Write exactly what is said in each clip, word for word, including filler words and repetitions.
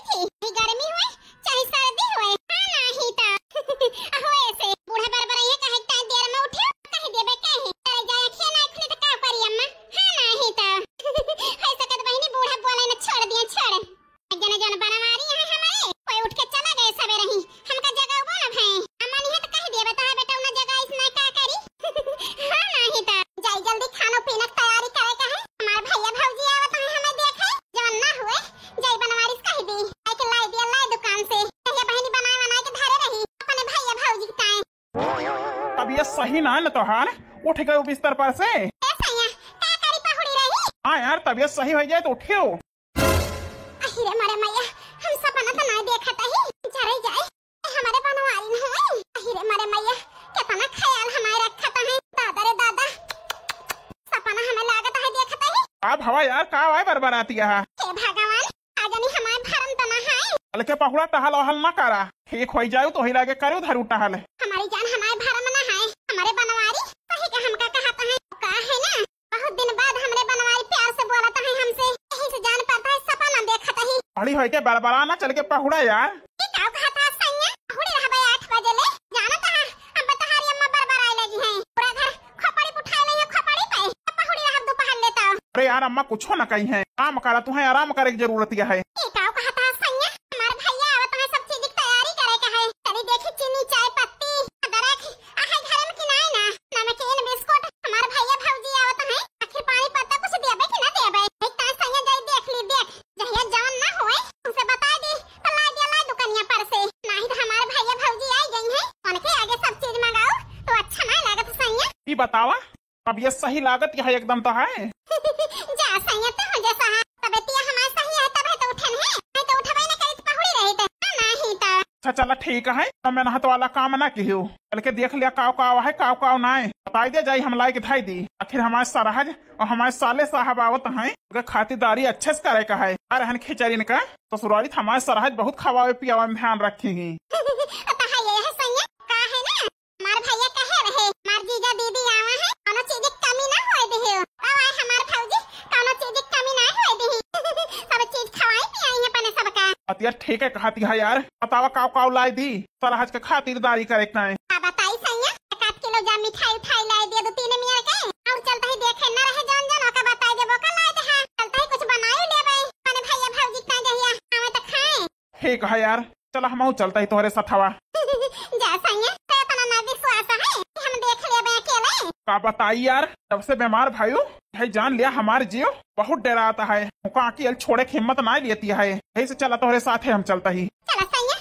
थी, ई गर्मी होए चाहे सर्दी होए, हाँ नाही त। अहो ऐसे बूढ़ा बरबराइए कहे कि ताई देर में उठियो, कह देबे कहे, चले जाए, अखिया ना खुली त का करी अम्मा, हाँ नाही त। है सकत बहिनी बूढ़ा बोले न छोड़ दिया, छोड़। एक जने जौन बनवारी है हमारे, कोई उठ के चला गए सबेरे ही, हमका जगावो ना भाई। अम्मा नहीं है त कह देबे, तोहार बेटा उन्हें जगाइस ना का करी। हाँ नाही त। जाई जल्दी खानो पीना के तैयारी करे का है, हमार भैया भौजी आवत है हमें देखे, जौन ना हुए जाई बनवारिस कह दी, आई के लाई दिया लाई दुकान से। कहिया बहिनी बनाए बनाए के धरे रही अपने भैया भौजी के ताए। तबियत सही ना न तोहार, उठ गए बिस्तर पर से। ए सैया, का करी पहुड़ी रही? हाँ यार, तबियत सही हो जाए तो उठियो। अहिरे मरे मैया, हम सपना तो ना देखत ही, जरे जाए। हमारे बनवारी न होई। अहिरे मरे मैया, कितना ख्याल हमारे रखत है। दादा रे दादा, सपना हमें लागत है देखत ही। अब हवा यार, का आवाज बरबराती है? हे भगवान, आज नहीं हमारे भरम तो ना है। हल्के पहुड़ा टहल वहल ना करा, ठीक हो जाऊ तो ही लागे करू धरू टहल। हमारी जान हमारे भरम ना है, हमारे बनवारी सही के हमका कहत है। का है ना, बहुत दिन बाद हमरे बनवारी प्यार से बोलत है हमसे, यही से जान पड़ता है सपना देखत ही। बड़ी होई के बरबरा ना, चल के पहुड़ा यार। ई का कहत है सैया? पहुड़ी रहबे आठ बजे ले, जानत है हम तोहारी अम्मा बरबराए लगी हैं, पूरा घर खोपड़ी उठाए ले है, खोपड़ी पे पहुड़ी रहब दोपहर ले तो। अरे यार अम्मा कुछो ना कही है, आराम करा, तुम्हें आराम करे की जरूरत है। ई का कहत है सैया? हमार भैया आवत है, सब चीज की तैयारी करे के है, चली देखी चीनी, चाय पत्ती, अदरक, आहे घर में कि नाई ना, नमकीन, बिस्कुट, हमार भैया भौजी आवत हैं, आखिर पानी पत्ता कुछ देबे कि ना देबे? एक ताई सैया जाई देख ली, देख, जहिया जवन ना होए, उसे बता दी, तो ला दिया ला दुकनिया पर से, नाही तो हमार भैया भौजी आई गई हैं, उनके आगे सब चीज मंगाओ, तो अच्छा ना लागत सैया। ई बतावा, तबियत सही लागत है एकदम तो है। जा सैया, तू हो जैसा है, तबियतिया हमार सही है, तबे तो उठन है, नहीं तो उठबे न करी तो पहुड़ी रही थे, हाँ, नाही तो। अच्छा चला ठीक है, तो मैं नहत वाला काम ना कियो, चल के देख लिया काव काव है, काव काव ना है, बताई दे जाई, हम लाई के धाई दी। आखिर हमारे सरहज और हमारे साले साहब आवत हैं, उनके खातिरदारी अच्छे से करे का है। आ रहन खिचड़िन का, ससुरारी तो हमारे सरहज बहुत खवावे पियावे में ध्यान रखी ही। पता है ये है सैया, का है ना, हमार भैया कहे रहे, हमार जीजा दीदी आवा है, कौनो चीज की कमी ना होए दिहियो। अब आए हमार भौजी, कौनो चीज की कमी ना होए दिही। सब चीज खवाई पियाई है अपने सबका। अतिया ठीक है कहती है यार, बतावा काव काव लाई दी, सरहज के खातिरदारी करे का है। का बताई सैया, एक आध किलो जा मिठाई उठाई लाई दिया दो तीन मियर के, और चलता ही देखे न रहे जौन जौन ओका बताई देबो का लाई दे, हाँ, चलता ही कुछ बनाई लेबे, अपने भैया भौजी का जहिया आवे तो खाए। ठीक है यार, चला हमहू चलता ही तोहरे सथवा। जा सैया, ते इतना ना विश्वास है कि हम देख लेबे अकेले। का बताई यार, जब से बीमार भाई है जान लिया हमार जीव बहुत डराता है, मुका अकेल छोड़े की हिम्मत ना लेती है, यही से चला तोहरे साथ है हम चलता ही। चला सैया।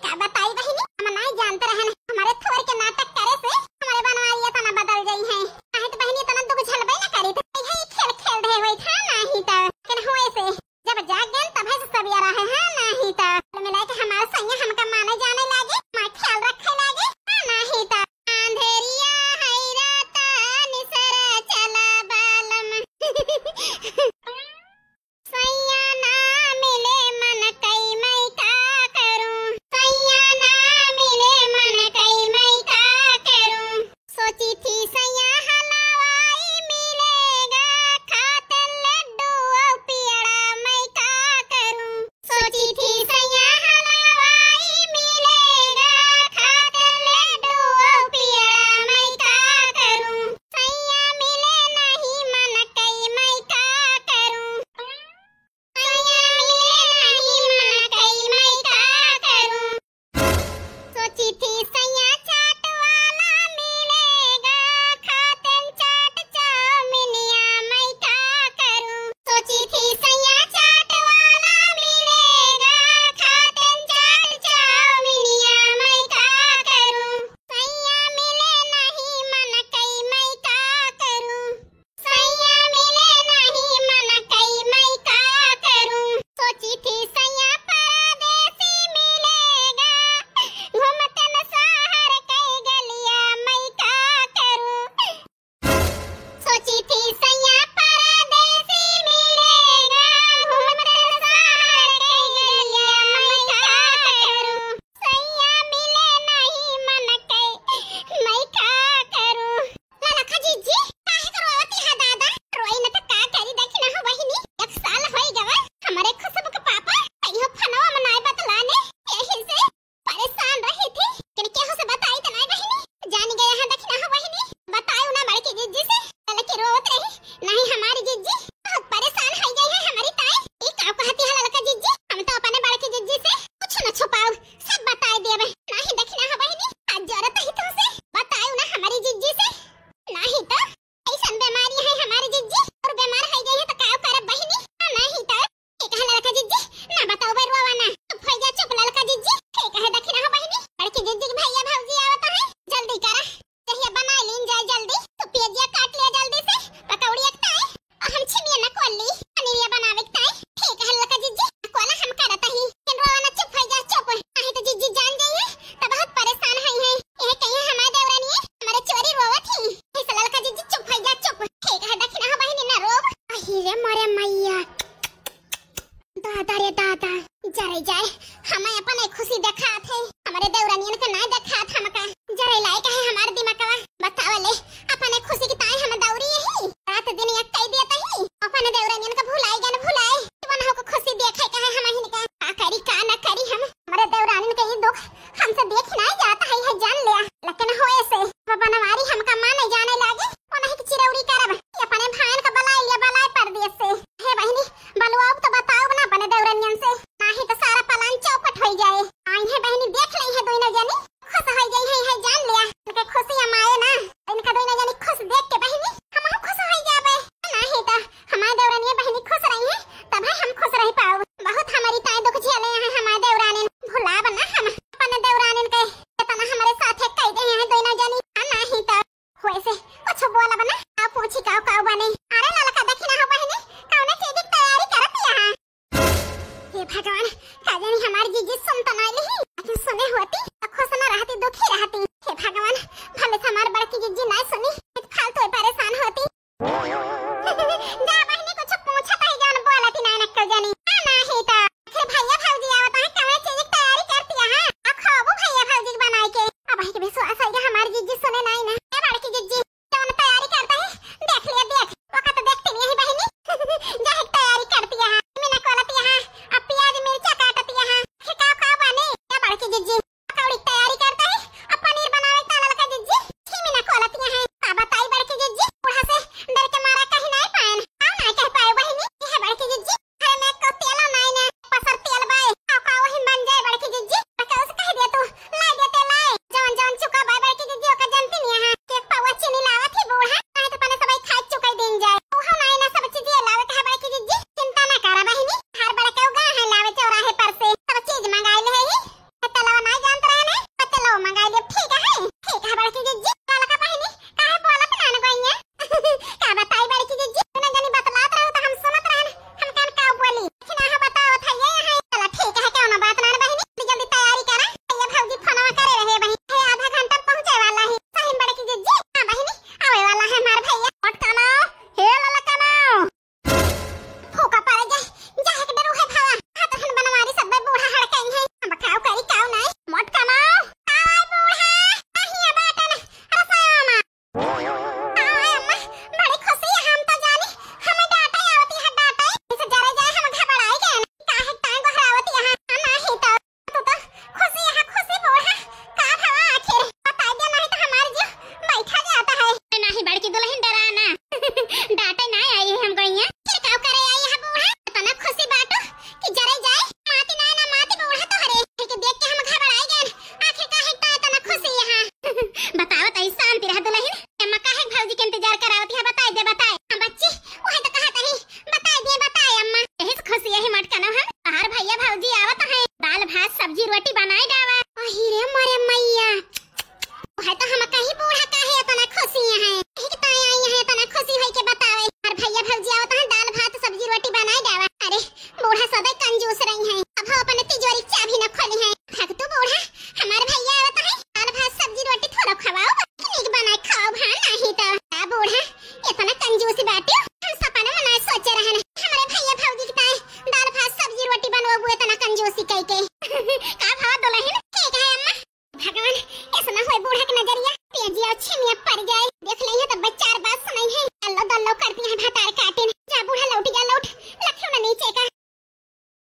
का बताई बहिनी, हम नाई जानत रहन, हमारे थोर के नाटक करे से हमारे बनवारी इतना बदल गई है। नाही तो बहिनी इतना दुख झलबे न करी, तो यही खेल खेल रहे हुए था नाही तो। लेकिन हुए से जब जाग गए तब से सब यारा है, हाँ नाही तो। कुल मिला के हमारे सैया हमका माने जाने लागे, हमार ख्याल रखे लागे, हाँ नाही तो। अंधेरिया है रात निसरा चला बालम। सैया ना मिले दादा रे दादा, जरे जाए, हमें अपने खुशी देखात है, हमरे देवरानियन के नाय देखात हमका। जरे लायक है हमार दिमागवा, बतावा ले, अपने खुशी की ताई हम दौरी यही, रात दिन एक कई देत ही, अपने देवरानियन का भुलाई गन भुलाई, वनहु को खुशी देखे का है हमहिन का। का करी का ना करी हम, हमरे देवरानियन के ई दुख हमसे देख नाय जात है, यह जान लिया, लेकिन होए से वो बनवारी हमका माने जाने लागे, वो नहीं कि चिरौरी करब, ये अपने भाईन का बलाई लिया, बलाई परदेस से। हे बहिनी, बलुआउब तो बताउब ना अपने देवरनियन से, नाही तो सारा पलान चौपट होई जाए। आई है बहिनी, देख लेई है दोनों जनी, खुश होई जाई है, है जान लिया। इनके खुशी हम आए ना, इनका दोनों जनी खुश देख के बहिनी, हमहू खुश होई जाबे। नाही तो हमारे देवरनिया बहिनी खुश रही है, तब है हम खुश रह पाओ। बहुत हमारी ताई दुख झेले हैं हमारे देवरानिन, भुलाब ना हम अपने देवरानिन के। इतना हमारे साथ है कह दे हैं दोनों जनी, आ नाही तो वैसे कुछ बोलब ना, का पूछी काव काव बने। अरे ललका देखी ना हो बहिनी, कौने चीज की तैयारी करत यहाँ? हे भगवान, का जानी हमार जीजी सुन तो ना लिही, लेकिन सुने होती तो खुश ना रहती, दुखी रहती। हे भगवान, भले से हमार बड़की जीजी ना सुनी, फालतू ही परेशान होती। जा बहिनी, कुछ पूछत ही जान बोलती ना नक्कल जानी। आ नाही तो। आखिर भैया भौजी आवत हैं, कौने चीज की तैयारी करती हैं? आ खाबू भैया भौजी के बनाए के। अब ही के विश्वास है कि हमार जीजी सुने नहीं ना। ए बड़की जीजी, कौन तैयारी करता है? देख लिया, देख। वका तो देखती नहीं है बहिनी। जा ही तैयारी करती है। मीना कोलती है, अब प्याज मिर्चा काटती है। आखिर का का बने? ए बड़की जीजी, पकौड़ी की तैयारी करता है, अब पनीर बनावे का ललका जिज्जी, छीमी ना कोलतिया है। का बताई बड़की जिज्जी, बूढ़ा से डर के मारा कहीं नहीं पाएन। का नहीं कह पाए बहिनी, ये है बड़की जिज्जी, घर में को तेल नहीं ने, पसर तेल बाए, का का वही बन जाए बड़की जिज्जी, का उसे कह दिया तू, ला दे तेल लाए, जौन जौन चुका बाए बड़की जिज्जी, ओका जनती नहीं है, एक पावा चीनी लावत ही बूढ़ा, नहीं तो पने सबाई खाए चुकाई दिन जाए, ओहो नहीं ना सब चीजें लावे कहा बड़की जिज्जी, चिंता ना करा बहिनी, हर बड़के उगा है लावे चौराहे पर से, सब चीज मंगाई ले ही। पतलवा नाय जानत रहे ने, पतलवा मंगाई लेब, ठीक है? ठीक है बड़की जिज्जी, ललका बहिनी, काहे बोलत ना न गइया? का बताई बड़की जिज्जी, बिना जानी बतलात रहू तो हम सुनत रहन, हम कान का बोली। लेकिन आहा बताओ था ये है, चला ठीक है, कौनो बात ना न बहिनी, जल्दी जल्दी तैयारी करा, ये भौजी फोनवा करे रहे बहिनी, हे आधा घंटा पहुँचे वाला है। सही में बड़की जिज्जी, हाँ बहिनी, आवे वाला है हमार भैया। मोटकनो, हे ललकनो, फूका पड़े जाए, जाए के डरू है भावा। हाथ हन बनवारी सब बूढ़ा हड़काई है। अब काव करी काव नहीं। मोटकनो, आय बूढ़ा, अहिया बाटन, रसोई में। आय अम्मा, बड़ी खुशी है हम तो जानी। हमें डांटे आवती है, डांटे। इसे जरे जाए हम घबराई गए। काहे तांय गोहरावती है? हम नाही तो तू तो खुशी है, खुशी बूढ़ा। का भवा आखिर? बता दे, नहीं तो हमार जीव बैठा जाता है। नहीं बड़की दुल्हन, डरा ना। डांटे ना आई है हम गइया। फिर का करे आई है बूढ़ा? इतना खुशी बाटू कि जरे जाए। माती ना, ना माती बूढ़ा तोहरे। के देख के हम घबराई गए। आखिर काहे का इतना खुशी यहाँ? बताओ तो, शांति रह दुल्हन। अम्मा काहे भौजी के इंतजार करावती है? बताए दे, बताए। हाँ बच्ची, वही तो कहत ही। बताए दिए, बताए अम्मा। यही से खुशी, यही मटकनो हम। तहार भैया भौजी आवत हैं, दाल भात सब्जी रोटी बनाए डावा। अही रे मोरे मैया, है तो हम कहीं बूढ़ा काहे इतना खुशी है? यही के ताई आई है इतना खुशी होई के बतावे। और भैया भौजी आवत हैं, दाल भात सब्जी रोटी बनाए डावा।